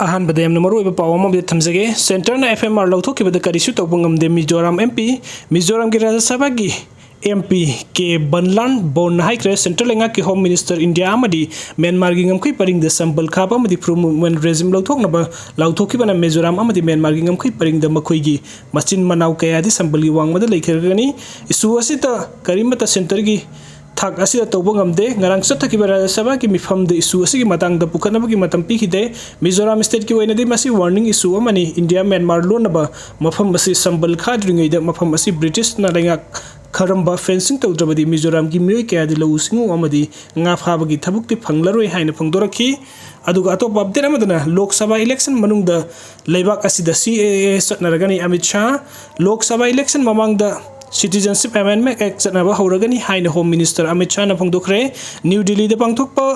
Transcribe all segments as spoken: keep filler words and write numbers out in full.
ꯑꯍꯥꯟꯕꯗ ꯌꯥꯝꯅ ꯃꯔꯨꯑꯣꯏꯕ ꯄꯥꯎ ꯑꯃ ꯑꯃꯗꯤ ꯊꯝꯖꯒꯦ꯫ ꯁꯦꯟꯇꯔꯅ F M R ꯂꯧꯊꯣꯛꯈꯤꯕꯗ ꯀꯔꯤꯁꯨ ꯇꯧꯕ ꯉꯝꯗꯦ꯫ ꯃꯤꯖꯣꯔꯥꯝ M P, ꯃꯤꯖꯣꯔꯥꯝꯒꯤ ꯔꯥꯖ꯭ꯌ ꯁꯚꯥꯒꯤ M P K ꯕꯟꯂꯥꯟ ꯕꯣꯟꯅ ꯍꯥꯏꯈ꯭ꯔꯦ, ꯁꯦꯟꯇꯔ ꯂꯩꯉꯥꯛꯀꯤ Home Minister ꯏꯟꯗꯤꯌꯥ ꯑꯃꯗꯤ ꯃ꯭ꯌꯥꯟꯃꯥꯔꯒꯤ ꯉꯝꯈꯩ ꯄꯔꯤꯡꯗ ꯁꯝꯕꯜ ꯈꯥꯕ ꯑꯃꯗꯤ Free Movement Regime ꯂꯧꯊꯣꯛꯅꯕ ꯂꯥꯎꯊꯣꯛꯈꯤꯕꯅ ꯃꯤꯖꯣꯔꯥꯝ ꯑꯃꯗꯤ ꯃ꯭ꯌꯥꯟꯃꯥꯔꯒꯤ ꯉꯝꯈꯩ ꯄꯔꯤꯡꯗ ꯃꯈꯣꯏꯒꯤ ꯃꯆꯤꯟ ꯃꯅꯥꯎ ꯀꯌꯥꯗꯤ ꯁꯝꯕꯜꯒꯤ ꯋꯥꯡꯃꯗ ꯂꯩꯈ꯭ꯔꯒꯅꯤ꯫ Issue ꯑꯁꯤꯗ ꯀꯔꯤꯃꯠꯇ ꯁꯦꯟꯇꯔꯒꯤ ꯊꯥꯛ ꯑꯁꯤꯗ ꯇꯧꯕ ꯉꯝꯗꯦ꯫ ꯉꯔꯥꯡ ꯆꯠꯊꯈꯤꯕ ꯔꯥꯖ꯭ꯌ ꯁꯚꯥꯒꯤ ꯃꯤꯐꯝꯗ issue ꯑꯁꯤꯒꯤ ꯃꯇꯥꯡꯗ ꯄꯨꯈꯠꯅꯕꯒꯤ ꯃꯇꯝ ꯄꯤꯈꯤꯗꯦ꯫ ꯃꯤꯖꯣꯔꯥꯝ stateꯀꯤ ꯑꯣꯏꯅꯗꯤ ꯃꯁꯤ warning issue ꯑꯃꯅꯤ꯫ ꯏꯟꯗꯤꯌꯥ ꯃ꯭ꯌꯥꯟꯃꯥꯔ ꯂꯣꯟꯅꯕ ꯃꯐꯝ ꯑꯁꯤ ꯁꯝꯕꯜ ꯈꯥꯗ꯭ꯔꯤꯉꯩꯗ ꯃꯐꯝ ꯑꯁꯤ ꯕ꯭ꯔꯤꯇꯤꯁꯅ ꯂꯩꯉꯥꯛ ꯈꯔꯝꯕ fencing ꯇꯧꯗ꯭ꯔꯕꯗꯤ ꯃꯤꯖꯣꯔꯥꯝꯒꯤ ꯃꯤꯑꯣꯏ ꯀꯌꯥꯗꯤ ꯂꯧꯎ ꯁꯤꯡꯎ ꯑꯃꯗꯤ ꯉꯥ ꯐꯥꯕꯒꯤ ꯊꯕꯛꯇꯤ ꯐꯪꯂꯔꯣꯏ ꯍꯥꯏꯅ ꯐꯣꯡꯗꯣꯔꯛꯈꯤ꯫ ꯑꯗꯨꯒ ꯑꯇꯣꯞꯄ update ꯑꯃꯗꯅ ꯂꯣꯛ ꯁꯚꯥ election ꯃꯅꯨꯡꯗ ꯂꯩꯕꯥꯛ ꯑꯁꯤꯗ C A A ꯆꯠꯅꯔꯒꯅꯤ꯫ Amit Shah Lok Sabha election ꯃꯃꯥꯡꯗ Citizenship Amendment Act ꯆꯠꯅꯕ ꯍꯧꯔꯒꯅꯤ ꯍꯥꯏꯅ Home Minister ꯑꯃꯤꯠ ꯁꯥꯍꯅ ꯐꯣꯡꯗꯣꯛꯈ꯭ꯔꯦ꯫ ꯅ꯭ꯌꯨ ꯗꯤꯜꯂꯤꯗ ꯄꯥꯡꯊꯣꯛꯄ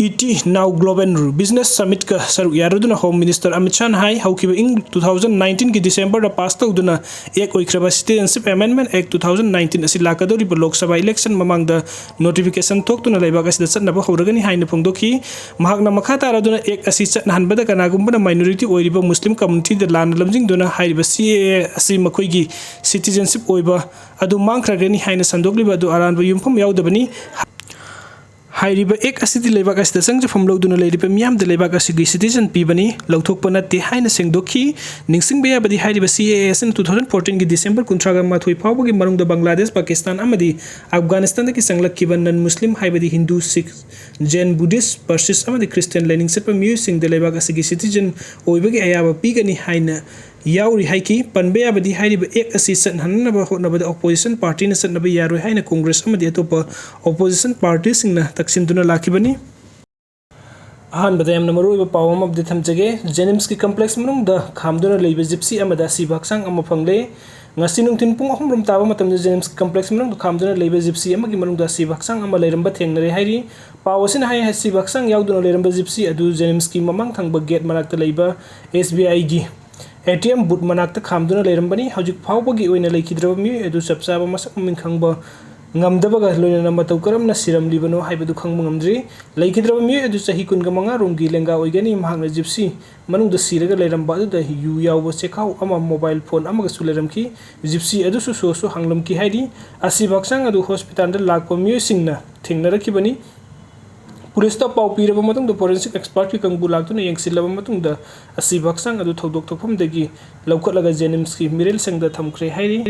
E T Now Global Business Summitꯀ ꯁꯔꯨꯛ ꯌꯥꯔꯨꯗꯨꯅ Home Minister ꯑꯃꯤꯠ ꯁꯥꯍꯅ ꯍꯥꯏ, ꯍꯧꯈꯤꯕ ꯏꯪ two thousand nineteenꯒꯤ Decemberꯗ pass ꯇꯧꯗꯨꯅ Act ꯑꯣꯏꯈ꯭ꯔꯕ Citizenship Amendment Act two thousand nineteen ꯑꯁꯤ ꯂꯥꯛꯀꯗꯧꯔꯤꯕ ꯂꯣꯛ ꯁꯚꯥ election ꯃꯃꯥꯡꯗ notification ꯊꯣꯛꯇꯨꯅ ꯂꯩꯕꯥꯛ ꯑꯁꯤꯗ ꯆꯠꯅꯕ ꯍꯧꯔꯒꯅꯤ ꯍꯥꯏꯅ ꯐꯣꯡꯗꯣꯛꯈꯤ꯫ ꯃꯍꯥꯛꯅ ꯃꯈꯥ ꯇꯥꯔꯗꯨꯅ Act ꯑꯁꯤ ꯆꯠꯅꯍꯟꯕꯗ ꯀꯅꯥꯒꯨꯝꯕꯅ minority ꯑꯣꯏꯔꯤꯕ ꯃꯨꯁꯂꯤꯝ communityꯗ ꯂꯥꯟꯅ ꯂꯝꯖꯤꯡꯗꯨꯅ ꯍꯥꯏꯔꯤꯕ C A A ꯑꯁꯤ ꯃꯈꯣꯏꯒꯤ citizenship ꯑꯣꯏꯕ ꯑꯗꯨ ꯃꯥꯡꯈ꯭ꯔꯒꯅꯤ ꯍꯥꯏꯅ ꯁꯟꯗꯣꯛꯂꯤꯕ ꯑꯗꯨ ꯑꯔꯥꯟꯕ ꯌꯨꯝꯐꯝ ꯌꯥꯎꯗꯕꯅꯤ꯫ ꯍꯥꯏꯔꯤꯕ Act ꯑꯁꯤꯗꯤ ꯂꯩꯕꯥꯛ ꯑꯁꯤꯗ ꯆꯪꯖꯐꯝ ꯂꯧꯗꯨꯅ ꯂꯩꯔꯤꯕ ꯃꯤꯌꯥꯝꯗ ꯂꯩꯕꯥꯛ ꯑꯁꯤꯒꯤ citizen ꯄꯤꯕꯅꯤ, ꯂꯧꯊꯣꯛꯄ ꯅꯠꯇꯦ ꯍꯥꯏꯅ ꯁꯦꯡꯗꯣꯛꯈꯤ꯫ ꯅꯤꯡꯁꯤꯡꯕ ꯌꯥꯕꯗꯤ ꯍꯥꯏꯔꯤꯕ C A A ꯑꯁꯤꯅ two thousand fourteenꯒꯤ December ꯀꯨꯟꯊ꯭ꯔꯥꯒ ꯃꯥꯊꯣꯏ ꯐꯥꯎꯕꯒꯤ ꯃꯅꯨꯡꯗ ꯕꯪꯒ꯭ꯂꯥꯗꯦꯁ, ꯄꯥꯀꯤꯁꯇꯥꯟ ꯑꯃꯗꯤ ꯑꯐꯒꯥꯅꯤꯁꯇꯥꯟꯗꯒꯤ ꯆꯪꯂꯛꯈꯤꯕ non Muslim ꯍꯥꯏꯕꯗꯤ Hindu, Sikh, Jain, Buddhist, Parsis ꯑꯃꯗꯤ Christian ꯂꯥꯏꯅꯤꯡ ꯆꯠꯄ ꯃꯤꯑꯣꯏꯁꯤꯡꯗ ꯂꯩꯕꯥꯛ ꯑꯁꯤꯒꯤ citizen ꯑꯣꯏꯕꯒꯤ ꯑꯌꯥꯕ ꯄꯤꯒꯅꯤ ꯍꯥꯏꯅ ꯌꯥꯎꯔꯤ ꯍꯥꯏꯈꯤ꯫ ꯄꯟꯕ ꯌꯥꯕꯗꯤ ꯍꯥꯏꯔꯤꯕ Act ꯑꯁꯤ ꯆꯠꯍꯟꯅꯕ ꯍꯣꯠꯅꯕꯗ opposition partyꯅ ꯆꯠꯅꯕ ꯌꯥꯔꯣꯏ ꯍꯥꯏꯅ Congress ꯑꯃꯗꯤ ꯑꯇꯣꯞꯄ opposition partyꯁꯤꯡꯅ ꯇꯛꯁꯤꯟꯗꯨꯅ ꯂꯥꯛꯈꯤꯕꯅꯤ꯫ ꯑꯍꯥꯟꯕꯗ ꯌꯥꯝꯅ ꯃꯔꯨꯑꯣꯏꯕ ꯄꯥꯎ ꯑꯃ update ꯊꯝꯖꯒꯦ꯫ JNIMSꯀꯤ complex ꯃꯅꯨꯡꯗ ꯈꯥꯝꯗꯨꯅ ꯂꯩꯕ gypsy ꯑꯃꯗ ꯑꯁꯤꯕ ꯍꯛꯆꯥꯡ ꯑꯃ ꯐꯪꯂꯦ꯫ ꯉꯁꯤ ꯅꯨꯡꯊꯤꯜ ꯄꯨꯡ ꯑꯍꯨꯝ ꯔꯣꯝ ꯇꯥꯕ ꯃꯇꯝꯗ JNIMSꯀꯤ complex ꯃꯅꯨꯡꯗ ꯈꯥꯝꯗꯨꯅ ꯂꯩꯕ gypsy ꯑꯃꯒꯤ ꯃꯅꯨꯡꯗ ꯑꯁꯤꯕ ꯍꯛꯆꯥꯡ ꯑꯃ ꯂꯩꯔꯝꯕ ꯊꯦꯡꯅꯔꯦ ꯍꯥꯏꯔꯤ꯫ ꯄꯥꯎ ꯑꯁꯤꯅ ꯍꯥꯏ, ꯑꯁꯤꯕ ꯍꯛꯆꯥꯡ ꯌꯥꯎꯗꯨꯅ ꯂꯩꯔꯝꯕ gypsy ꯑꯗꯨ JNIMSꯀꯤ ꯃꯃꯥꯡ ꯊꯪꯕ gate ꯃꯅꯥꯛꯇ ꯂꯩꯕ SBIꯒꯤ ATM booth ꯃꯅꯥꯛꯇ ꯈꯥꯝꯗꯨꯅ ꯂꯩꯔꯝꯕꯅꯤ꯫ ꯍꯧꯖꯤꯛ ꯐꯥꯎꯕꯒꯤ ꯑꯣꯏꯅ ꯂꯩꯈꯤꯗ꯭ꯔꯕ ꯃꯤꯑꯣꯏ ꯑꯗꯨ ꯆꯞ ꯆꯥꯕ ꯃꯁꯛ ꯃꯃꯤꯡ ꯈꯪꯕ ꯉꯝꯗꯕꯒ ꯂꯣꯏꯅꯅ ꯃꯇꯧ ꯀꯔꯝꯅ ꯁꯤꯔꯝꯂꯤꯕꯅꯣ ꯍꯥꯏꯕꯗꯨ ꯈꯪꯕ ꯉꯝꯗ꯭ꯔꯤ꯫ ꯂꯩꯈꯤꯗ꯭ꯔꯕ ꯃꯤꯑꯣꯏ ꯑꯗꯨ ꯆꯍꯤ ꯀꯨꯟꯒ ꯃꯉꯥ ꯔꯣꯝꯒꯤ ꯂꯦꯡꯒꯥ ꯑꯣꯏꯒꯅꯤ꯫ ꯃꯍꯥꯛꯅ ꯖꯤꯞꯁꯤ ꯃꯅꯨꯡꯗ ꯁꯤꯔꯒ ꯂꯩꯔꯝꯕ ꯑꯗꯨꯗ ꯌꯨ ꯌꯥꯎꯕ ꯆꯦꯈꯥꯎ ꯑꯃ, ꯃꯣꯕꯥꯏꯜ ꯐꯣꯟ ꯑꯃꯒꯁꯨ ꯂꯩꯔꯝꯈꯤ꯫ ꯖꯤꯞꯁꯤ ꯑꯗꯨꯁꯨ ꯁꯣꯁꯨ ꯍꯥꯡꯂꯝꯈꯤ ꯍꯥꯏꯔꯤ꯫ ꯑꯁꯤꯕ ꯍꯛꯆꯥꯡ ꯑꯗꯨ ꯍꯣꯁꯄꯤꯇꯥꯜꯗ ꯂꯥꯛꯄ ꯃꯤꯑꯣꯏꯁꯤꯡꯅ ꯊꯦꯡꯅꯔꯛꯈꯤꯕꯅꯤ꯫ ꯄꯨꯂꯤꯁꯇ ꯄꯥꯎ ꯄꯤꯔꯕ ꯃꯇꯨꯡꯗ forensic expertꯀꯤ ꯀꯥꯡꯕꯨ ꯂꯥꯛꯇꯨꯅ ꯌꯦꯡꯁꯤꯜꯂꯕ ꯃꯇꯨꯡꯗ ꯑꯁꯤꯕ ꯍꯛꯆꯥꯡ ꯑꯗꯨ ꯊꯧꯗꯣꯛ ꯊꯣꯛꯐꯝꯗꯒꯤ ꯂꯧꯈꯠꯂꯒ ꯖꯦꯅꯤꯝꯁꯀꯤ ꯃꯤꯔꯦꯜ ꯁꯪꯗ ꯊꯝꯈ꯭ꯔꯦ ꯍꯥꯏꯔꯤ꯫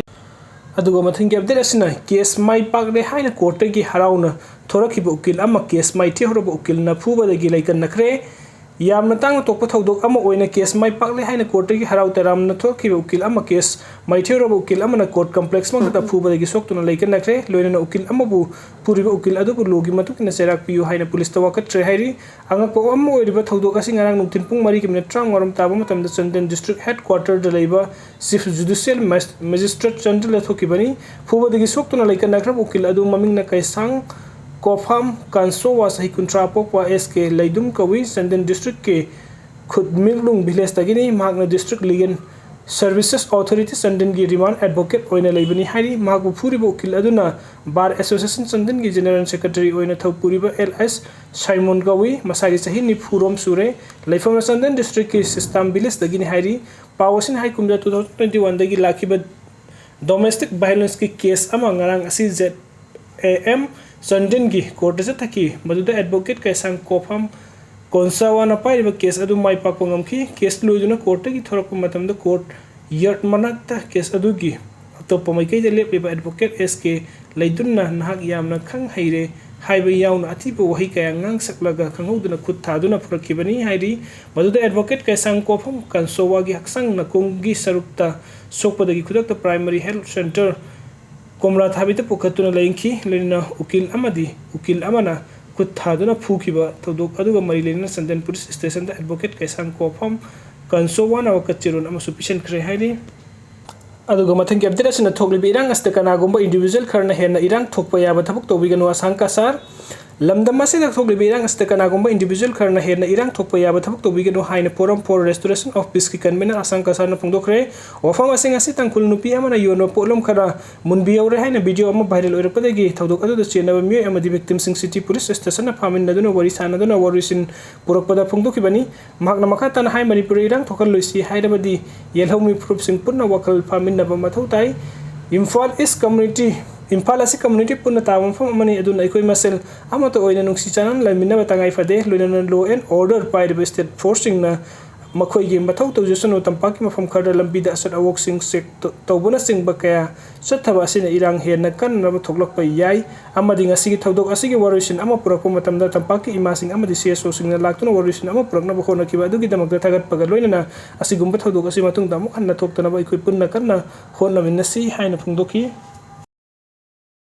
ꯑꯗꯨꯒ ꯃꯊꯪꯒꯤ update ꯑꯁꯤꯅ ꯀꯦꯁ ꯃꯥꯏ ꯄꯥꯛꯂꯦ ꯍꯥꯏꯅ ꯀꯣꯔꯠꯇꯒꯤ ꯍꯔꯥꯎꯅ ꯊꯣꯔꯛꯈꯤꯕ ꯎꯀꯤꯜ ꯑꯃ ꯀꯦꯁ ꯃꯥꯏꯊꯤꯍꯧꯔꯕ ꯎꯀꯤꯜꯅ ꯐꯨꯕꯗꯒꯤ ꯂꯩꯀꯟꯅꯈ꯭ꯔꯦ꯫ ꯌꯥꯝꯅ ꯇꯥꯡꯅ ꯊꯣꯛꯄ ꯊꯧꯗꯣꯛ ꯑꯃ ꯑꯣꯏꯅ ꯀꯦꯁ ꯃꯥꯏ ꯄꯥꯛꯂꯦ ꯍꯥꯏꯅ ꯀꯣꯔꯠꯇꯒꯤ ꯍꯔꯥꯎ ꯇꯔꯥꯝꯅ ꯊꯣꯛꯈꯤꯕ ꯎꯀꯤꯜ ꯑꯃ ꯀꯦꯁ ꯃꯥꯏꯊꯤꯍꯧꯔꯕ ꯎꯀꯤꯜ ꯑꯃꯅ ꯀꯣꯔꯠ ꯀꯝꯄ꯭ꯂꯦꯛꯁ ꯃꯛꯇꯗ ꯐꯨꯕꯗꯒꯤ ꯁꯣꯛꯇꯨꯅ ꯂꯩꯀꯟꯅꯈ꯭ꯔꯦ꯫ ꯂꯣꯏꯅꯅ ꯎꯀꯤꯜ ꯑꯃꯕꯨ ꯐꯨꯔꯤꯕ ꯎꯀꯤꯜ ꯑꯗꯨꯕꯨ ꯂꯣꯒꯤ ꯃꯇꯨꯡ ꯏꯟꯅ ꯆꯩꯔꯥꯛ ꯄꯤꯌꯨ ꯍꯥꯏꯅ ꯄꯨꯂꯤꯁꯇ ꯋꯥꯀꯠꯈ꯭ꯔꯦ ꯍꯥꯏꯔꯤ꯫ ꯑꯉꯛꯄ ꯑꯃ ꯑꯣꯏꯔꯤꯕ ꯊꯧꯗꯣꯛ ꯑꯁꯤ ꯉꯔꯥꯡ ꯅꯨꯡꯊꯤꯜ ꯄꯨꯡ ꯃꯔꯤꯒꯤ ꯃꯤꯅꯤꯠ ꯇꯔꯥꯃꯉꯥ ꯔꯣꯝ ꯇꯥꯕ ꯃꯇꯝꯗ ꯆꯥꯟꯗꯦꯜ ꯗꯤꯁꯇ꯭ꯔꯤꯛ ꯍꯦꯗ ꯀ꯭ꯋꯥꯇꯔꯗ ꯂꯩꯕ ꯆꯤꯐ ꯖꯨꯗꯤꯁꯤꯌꯦꯜ ꯃꯦꯖ-, ꯃꯦꯖꯤꯁꯇ꯭ꯔꯦꯠ ꯆꯥꯟꯗꯦꯜꯗ ꯊꯣꯛꯈꯤꯕꯅꯤ꯫ ꯐꯨꯕꯗꯒꯤ ꯁꯣꯛꯇꯨꯅ ꯂꯩꯀꯟꯅꯈ꯭ꯔꯕ ꯎꯀꯤꯜ ꯑꯗꯨ ꯃꯃꯤꯡꯅ ꯀꯩꯁꯥꯡ ꯀꯣꯐꯥꯝ ꯀꯥꯟꯁꯣꯋꯥ, ꯆꯍꯤ ꯀꯨꯟꯊ꯭ꯔꯥ ꯄꯣꯛꯄ, ꯑꯦꯁ ꯀꯦ ꯂꯩꯗꯨꯝ ꯀꯧꯏ꯫ ꯆꯥꯟꯗꯦꯜ ꯗꯤꯁꯇ꯭ꯔꯤꯛꯀꯤ ꯈꯨꯠꯃꯤꯛꯂꯨꯡ ꯚꯤꯂꯦꯖꯇꯒꯤꯅꯤ꯫ ꯃꯍꯥꯛꯅ ꯗꯤꯁꯇ꯭ꯔꯤꯛ ꯂꯤꯒꯦꯜ ꯁꯔꯚꯤꯁꯦꯁ ꯑꯣꯊꯣꯔꯤꯇꯤ ꯆꯥꯟꯗꯦꯜꯒꯤ ꯔꯤꯃꯥꯟ ꯑꯦꯗꯚꯣꯀꯦꯠ ꯑꯣꯏꯅ ꯂꯩꯕꯅꯤ ꯍꯥꯏꯔꯤ꯫ ꯃꯍꯥꯛꯄꯨ ꯐꯨꯔꯤꯕ ꯎꯀꯤꯜ ꯑꯗꯨꯅ ꯕꯥꯔ ꯑꯦꯁꯣꯁꯤꯌꯦꯁꯟ ꯆꯥꯟꯗꯦꯜꯒꯤ ꯖꯦꯅꯔꯦꯜ ꯁꯦꯀ꯭ꯔꯦꯇꯔꯤ ꯑꯣꯏꯅ ꯊꯧꯄꯨꯔꯤꯕ ꯑꯦꯜ ꯑꯦꯁ ꯁꯥꯏꯃꯣꯟ ꯀꯧꯏ꯫ ꯃꯁꯥꯒꯤ ꯆꯍꯤ ꯅꯤꯐꯨ ꯔꯣꯝ ꯁꯨꯔꯦ꯫ ꯂꯩꯐꯝꯅ ꯆꯥꯟꯗꯦꯜ ꯗꯤꯁꯇ꯭ꯔꯤꯛꯀꯤ ꯁꯤꯁꯇꯥꯝ ꯚꯤꯂꯦꯖꯇꯒꯤꯅꯤ ꯍꯥꯏꯔꯤ꯫ ꯄꯥꯎ ꯑꯁꯤꯅ ꯍꯥꯏ ꯀꯨꯝꯖꯥ two thousand twenty oneꯗꯒꯤ ꯂꯥꯛꯈꯤꯕ ꯗꯣꯃꯦꯁꯇꯤꯛ ꯚꯥꯏꯑꯣꯂꯦꯟꯁꯀꯤ ꯀꯦꯁ ꯑꯃ ꯉꯔꯥꯡ ꯑꯁꯤ ꯖꯦꯠ ꯑꯦ ꯑꯦꯝ ꯆꯥꯟꯗꯦꯜꯒꯤ ꯀꯣꯔꯠꯇ ꯆꯠꯊꯈꯤ꯫ ꯃꯗꯨꯗ ꯑꯦꯗꯚꯣꯀꯦꯠ ꯀꯩꯁꯥꯡ ꯀꯣꯐꯥꯝ ꯀꯣꯟꯁꯥꯋꯥꯅ ꯄꯥꯏꯔꯤꯕ ꯀꯦꯁ ꯑꯗꯨ ꯃꯥꯏ ꯄꯥꯛꯄ ꯉꯝꯈꯤ꯫ ꯀꯦꯁ ꯂꯣꯏꯗꯨꯅ ꯀꯣꯔꯠꯇꯒꯤ ꯊꯣꯔꯛꯄ ꯃꯇꯝꯗ ꯀꯣꯔꯠ ꯌꯥꯔꯗ ꯃꯅꯥꯛꯇ ꯀꯦꯁ ꯑꯗꯨꯒꯤ ꯑꯇꯣꯞꯄ ꯃꯥꯏꯀꯩꯗ ꯂꯦꯞꯂꯤꯕ ꯑꯦꯗꯚꯣꯀꯦꯠ ꯑꯦꯁ ꯀꯦ ꯂꯩꯗꯨꯟꯅ ꯅꯍꯥꯛ ꯌꯥꯝꯅ ꯈꯪ ꯍꯩꯔꯦ ꯍꯥꯏꯕ ꯌꯥꯎꯅ ꯑꯊꯤꯕ ꯋꯥꯍꯩ ꯀꯌꯥ ꯉꯥꯡꯁꯛꯂꯒ ꯈꯪꯍꯧꯗꯅ ꯈꯨꯠ ꯊꯥꯗꯨꯅ ꯐꯨꯔꯛꯈꯤꯕꯅꯤ ꯍꯥꯏꯔꯤ꯫ ꯃꯗꯨꯗ ꯑꯦꯗꯚꯣꯀꯦꯠ ꯀꯩꯁꯥꯡ ꯀꯣꯐꯝ ꯀꯟꯁꯣꯋꯥꯒꯤ ꯍꯛꯆꯥꯡ ꯅꯥꯀꯣꯡꯒꯤ ꯁꯔꯨꯛꯇ ꯁꯣꯛꯄꯗꯒꯤ ꯈꯨꯗꯛꯇ ꯄ꯭ꯔꯥꯏꯃꯔꯤ ꯍꯦꯜꯊ ꯁꯦꯟꯇꯔ ꯀꯣꯝꯂꯥ ꯊꯥꯕꯤꯗ ꯄꯨꯈꯠꯇꯨꯅ ꯂꯥꯌꯦꯡꯈꯤ꯫ ꯂꯣꯏꯅꯅ ꯎꯀꯤꯜ ꯑꯃꯗꯤ ꯎꯀꯤꯜ ꯑꯃꯅ ꯈꯨꯠ ꯊꯥꯗꯨꯅ ꯐꯨꯈꯤꯕ ꯊꯧꯗꯣꯛ ꯑꯗꯨꯒ ꯃꯔꯤ ꯂꯩꯅꯅ ꯆꯥꯟꯗꯦꯜ ꯄꯨꯂꯤꯁ ꯁ꯭ꯇꯦꯁꯟꯗ ꯑꯦꯗꯚꯣꯀꯦꯠ ꯀꯩꯁꯥꯡ ꯀꯣꯐꯝ ꯀꯟꯁꯣꯋꯥꯅ ꯋꯥꯀꯠ ꯆꯦꯔꯣꯜ ꯑꯃꯁꯨ ꯄꯤꯁꯤꯟꯈ꯭ꯔꯦ ꯍꯥꯏꯔꯤ꯫ ꯑꯗꯨꯒ ꯃꯊꯪꯒꯤ update ꯑꯁꯤꯅ ꯊꯣꯛꯂꯤꯕ ꯏꯔꯥꯡ ꯑꯁꯤꯗ ꯀꯅꯥꯒꯨꯝꯕ individual ꯈꯔꯅ ꯍꯦꯟꯅ ꯏꯔꯥꯡ ꯊꯣꯛꯄ ꯌꯥꯕ ꯊꯕꯛ ꯇꯧꯕꯤꯒꯅꯨ, ꯑꯁꯥꯡ ꯀꯁꯥꯔ꯫ ꯂꯝꯗꯝ ꯑꯁꯤꯗ ꯊꯣꯛꯂꯤꯕ ꯏꯔꯥꯡ ꯑꯁꯤꯗ ꯀꯅꯥꯒꯨꯝꯕ individual ꯈꯔꯅ ꯍꯦꯟꯅ ꯏꯔꯥꯡ ꯊꯣꯛꯄ ꯌꯥꯕ ꯊꯕꯛ ꯇꯧꯕꯤꯒꯅꯨ ꯍꯥꯏꯅ Forum for Restoration of Peaceꯀꯤ convener ꯑꯁꯥꯡ ꯀꯁꯥꯔꯅ ꯐꯣꯡꯗꯣꯛꯈ꯭ꯔꯦ꯫ ꯋꯥꯐꯝ ꯑꯁꯤꯡ ꯑꯁꯤ ꯇꯥꯡꯈꯨꯜ ꯅꯨꯄꯤ ꯑꯃꯅ ꯌꯣꯟꯕ ꯄꯣꯠꯂꯝ ꯈꯔ ꯃꯨꯟꯕꯤꯍꯧꯔꯦ ꯍꯥꯏꯅ video ꯑꯃ viral ꯑꯣꯏꯔꯛꯄꯗꯒꯤ ꯊꯧꯗꯣꯛ ꯑꯗꯨꯗ ꯆꯦꯟꯅꯕ ꯃꯤꯑꯣꯏ ꯑꯃꯗꯤ victimꯁꯤꯡ city police stationꯗ ꯐꯥꯃꯤꯟꯅꯗꯨꯅ ꯋꯥꯔꯤ ꯁꯥꯟꯅꯗꯨꯅ ꯋꯥꯔꯣꯏꯁꯤꯟ ꯄꯨꯔꯛꯄꯗ ꯐꯣꯡꯗꯣꯛꯈꯤꯕꯅꯤ꯫ ꯃꯍꯥꯛꯅ ꯃꯈꯥ ꯇꯥꯅ ꯍꯥꯏ, ꯃꯅꯤꯄꯨꯔꯗ ꯏꯔꯥꯡ ꯊꯣꯛꯍꯜꯂꯣꯏꯁꯤ ꯍꯥꯏꯔꯕꯗꯤ ꯌꯦꯜꯍꯧꯃꯤ ꯐꯨꯔꯨꯞꯁꯤꯡ ꯄꯨꯟꯅ ꯋꯥꯈꯜ ꯐꯥꯃꯤꯟꯅꯕ ꯃꯊꯧ ꯇꯥꯏ꯫ ꯏꯝꯐꯥꯜ East community, ꯏꯝꯐꯥꯜ ꯑꯁꯤ community ꯄꯨꯟꯅ ꯇꯥꯕ ꯃꯐꯝ ꯑꯃꯅꯤ, ꯑꯗꯨꯅ ꯑꯩꯈꯣꯏ ꯃꯁꯦꯜ ꯑꯃꯠꯇ ꯑꯣꯏꯅ ꯅꯨꯡꯁꯤ ꯆꯥꯟꯅꯅ ꯂꯩꯃꯤꯟꯅꯕ ꯇꯉꯥꯏ ꯐꯗꯦ꯫ ꯂꯣꯏꯅꯅ law and order ꯄꯥꯏꯔꯤꯕ state forceꯁꯤꯡꯅ ꯃꯈꯣꯏꯒꯤ ꯃꯊꯧ ꯇꯧꯖꯁꯅꯨ꯫ ꯇꯝꯄꯥꯛꯀꯤ ꯃꯐꯝ ꯈꯔꯗ ꯂꯝꯕꯤꯗ ꯑꯆꯠ ꯑꯋꯣꯛꯁꯤꯡ check ꯇꯧ-, ꯇꯧꯕꯅꯆꯤꯡꯕ ꯀꯌꯥ ꯆꯠꯊꯕ ꯑꯁꯤꯅ ꯏꯔꯥꯡ ꯍꯦꯟꯅ ꯀꯟꯅꯕ ꯊꯣꯛꯂꯛꯄ ꯌꯥꯏ꯫ ꯑꯃꯗꯤ ꯉꯁꯤꯒꯤ ꯊꯧꯗꯣꯛ ꯑꯁꯤꯒꯤ ꯋꯥꯔꯣꯏꯁꯤꯟ ꯑꯃ ꯄꯨꯔꯛꯄ ꯃꯇꯝꯗ ꯇꯝꯄꯥꯛꯀꯤ ꯏꯃꯥꯁꯤꯡ ꯑꯃꯗꯤ CSOꯁꯤꯡꯅ ꯂꯥꯛꯇꯨꯅ ꯋꯥꯔꯣꯏꯁꯤꯟ ꯑꯃ ꯄꯨꯔꯛꯅꯕ ꯍꯣꯠꯅꯈꯤꯕ ꯑꯗꯨꯒꯤꯗꯃꯛꯇ ꯊꯥꯒꯠꯄꯒ ꯂꯣꯏꯅꯅ ꯑꯁꯤꯒꯨꯝꯕ ꯊꯧꯗꯣꯛ ꯑꯁꯤ ꯃꯇꯨꯡꯗ ꯑꯃꯨꯛ ꯍꯟꯅ ꯊꯣꯛꯇꯅꯕ ꯑꯩꯈꯣꯏ ꯄꯨꯟꯅ ꯀꯟꯅ ꯍꯣꯠꯅꯃꯤꯟꯅꯁꯤ ꯍꯥꯏꯅ ꯐꯣꯡꯗꯣꯛꯈꯤ꯫